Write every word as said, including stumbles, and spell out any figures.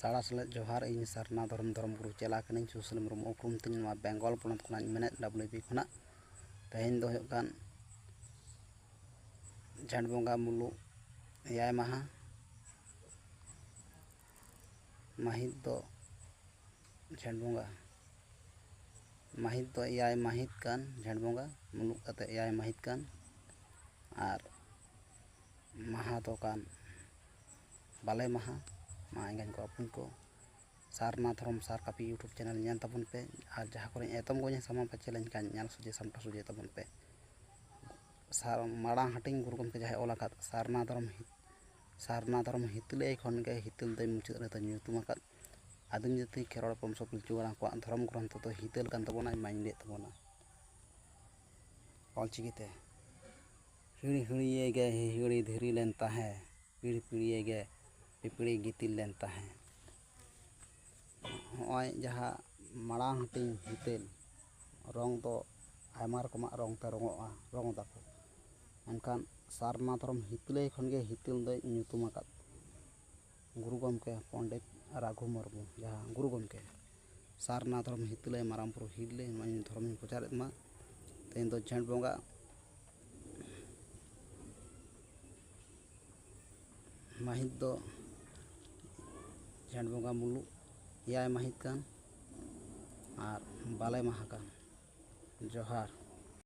ᱥᱟᱲᱟ ᱥᱮᱞᱮᱫ ᱡᱚᱦᱟᱨ᱾ ᱤᱧ ᱥᱟᱨᱱᱟ ᱫᱷᱚᱨᱚᱢ, ᱫᱷᱚᱨᱚᱢ ᱜᱩᱨᱩ ᱪᱮᱞᱟ ᱠᱟᱹᱱᱟᱹᱧ᱾ ᱥᱩᱥᱤᱞ ᱢᱩᱨᱢᱩ ᱩᱯᱨᱩᱢ ᱛᱤᱧ, ᱱᱚᱣᱟ ᱵᱮᱝᱜᱚᱞ ᱯᱚᱱᱚᱛ ᱠᱷᱚᱱᱟᱜ ᱤᱧ ᱢᱮᱱᱮᱫ, ᱰᱟᱵᱽᱞᱤᱭᱩ ᱵᱤ ᱠᱷᱚᱱᱟᱜ᱾ ᱛᱮᱦᱮᱧ ᱫᱚ ᱦᱩᱭᱩᱜ ᱠᱟᱱ ᱡᱷᱮᱸᱴ ᱵᱚᱸᱜᱟ ᱢᱩᱞᱩᱜ ᱮᱭᱟᱭ ᱢᱟᱦᱟ᱾ ᱢᱟᱹᱦᱤᱛ ᱫᱚ ᱡᱷᱮᱸᱴ ᱵᱚᱸᱜᱟ, ᱢᱟᱹᱦᱤᱛ ᱫᱚ ᱮᱭᱟᱭ ᱢᱟᱹᱦᱤᱛ ᱠᱟᱱ, ᱡᱷᱮᱸᱴ ᱵᱚᱸᱜᱟ ᱢᱩᱞᱩᱜ ᱠᱟᱛᱮ ᱮᱭᱟᱭ ᱢᱟᱹᱦᱤᱛ ᱠᱟᱱ᱾ ᱟᱨ ᱢᱟᱦᱟ ᱫᱚ ᱠᱟᱱ ᱵᱟᱞᱮ ᱢᱟᱦᱟ᱾ ᱢᱟ ᱮᱸᱜᱟᱧ ᱠᱚ ᱟᱹᱯᱩᱧ ᱠᱚ, ᱥᱟᱨᱱᱟ ᱫᱷᱚᱨᱚᱢ ᱥᱟᱨ ᱠᱟᱹᱯᱤ YouTube ᱪᱮᱱᱮᱞ ᱧᱮᱞ ᱛᱟᱵᱚᱱ ᱯᱮ᱾ ᱟᱨ ᱡᱟᱦᱟᱸ ᱠᱚᱨᱮᱧ ᱮᱛᱚᱢ ᱜᱚᱧ ᱥᱟᱢᱟᱝ ᱯᱟᱪᱮ ᱞᱮᱱᱠᱷᱟᱱ ᱧᱮᱞ ᱥᱚᱡᱷᱮ ᱥᱟᱢᱴᱟᱣ ᱥᱚᱡᱷᱮ ᱛᱟᱵᱚᱱ ᱯᱮ᱾ ᱥᱟᱨ ᱢᱟᱲᱟᱝ ᱦᱟᱹᱴᱤᱧ ᱜᱩᱨᱩ ᱜᱚᱢᱠᱮ ᱡᱟᱦᱟᱸᱭ ᱚᱞ ᱟᱠᱟᱫ ᱥᱟᱨᱱᱟ ᱫᱷᱚᱨᱚᱢ ᱦᱤ-, ᱥᱟᱨᱱᱟ ᱫᱷᱚᱨᱚᱢ ᱦᱤᱛᱟᱹᱞᱟᱹᱭ ᱠᱷᱚᱱ ᱜᱮ ᱦᱤᱛᱟᱹᱞ ᱫᱚᱭ ᱢᱩᱪᱟᱹᱫ ᱨᱮᱫᱚ ᱧᱩᱛᱩᱢ ᱟᱠᱟᱫ ᱟᱹᱫᱤᱢ ᱡᱟᱹᱛᱤ ᱠᱷᱮᱨᱣᱟᱲ ᱵᱚᱝᱥᱚ ᱯᱤᱞᱪᱩ ᱦᱟᱲᱟᱢ ᱠᱚᱣᱟᱜ ᱫᱷᱚᱨᱚᱢ ᱜᱨᱚᱱᱛᱷᱚ ᱫᱚ ᱦᱤᱛᱟᱹᱞ ᱠᱟᱱ ᱛᱟᱵᱚᱱᱟ, ᱤᱧ ᱢᱟᱧ ᱞᱟᱹᱭᱮᱫ ᱛᱟᱵᱚᱱᱟ ᱚᱞᱪᱤᱠᱤᱛᱮ᱾ ᱦᱤᱲ ᱦᱤᱲᱤᱭᱟᱹ ᱜᱮ ᱦᱤᱦᱤᱲᱤ ᱫᱷᱤᱨᱤ ᱞᱮᱱ ᱛᱟᱦᱮᱸ, ᱯᱤᱲ ᱯᱤᱲᱤᱭᱟᱹ ᱜᱮ ᱯᱤᱯᱤᱲᱤ ᱜᱤᱛᱤᱞ ᱞᱮᱱ ᱛᱟᱦᱮᱸ᱾ ᱦᱚᱸᱜᱼᱚᱭ ᱡᱟᱦᱟᱸ ᱢᱟᱲᱟᱝ ᱦᱟᱹᱴᱤᱧ ᱦᱤᱛᱟᱹᱞ, ᱨᱚᱝ ᱫᱚ ᱟᱭᱢᱟ ᱨᱚᱠᱚᱢᱟᱜ ᱨᱚᱝ ᱛᱮ ᱨᱚᱝᱚᱜᱼᱟ, ᱨᱚᱝ ᱫᱟᱠᱚ᱾ ᱢᱮᱱᱠᱷᱟᱱ ᱥᱟᱨᱱᱟ ᱫᱷᱚᱨᱚᱢ ᱦᱤᱛᱟᱹᱞᱟᱹᱭ ᱠᱷᱚᱱ ᱜᱮ ᱦᱤᱛᱟᱹᱞ ᱫᱚᱭ ᱧᱩᱛᱩᱢ ᱟᱠᱟᱫ ᱜᱩᱨᱩ ᱜᱚᱢᱠᱮ ᱯᱚᱱᱰᱤᱛ ᱨᱟᱹᱜᱷᱩ ᱢᱩᱨᱢᱩ, ᱡᱟᱦᱟᱸ ᱜᱩᱨᱩ ᱜᱚᱢᱠᱮ ᱥᱟᱨᱱᱟ ᱫᱷᱚᱨᱚᱢ ᱦᱤᱛᱟᱹᱞᱟᱹᱭ ᱢᱟᱨᱟᱝ ᱵᱩᱨᱩ ᱦᱤᱨᱞᱟᱹᱭ, ᱱᱚᱣᱟ ᱤᱧ ᱫᱷᱚᱨᱚᱢ ᱤᱧ ᱯᱨᱚᱪᱟᱨᱮᱫ ᱢᱟ᱾ ᱛᱮᱦᱮᱧ ᱫᱚ ᱡᱷᱮᱸᱴ ᱵᱚᱸᱜᱟ ᱢᱟᱹᱦᱤᱛ ᱫᱚ ᱡᱷᱮᱸᱴ ᱵᱚᱸᱜᱟ ᱢᱩᱞᱩᱜ ᱮᱭᱟᱭ ᱢᱟᱹᱦᱤᱛ ᱠᱟᱱ ᱟᱨ ᱵᱟᱞᱮ ᱢᱟᱦᱟ ᱠᱟᱱ᱾ ᱡᱚᱦᱟᱨ᱾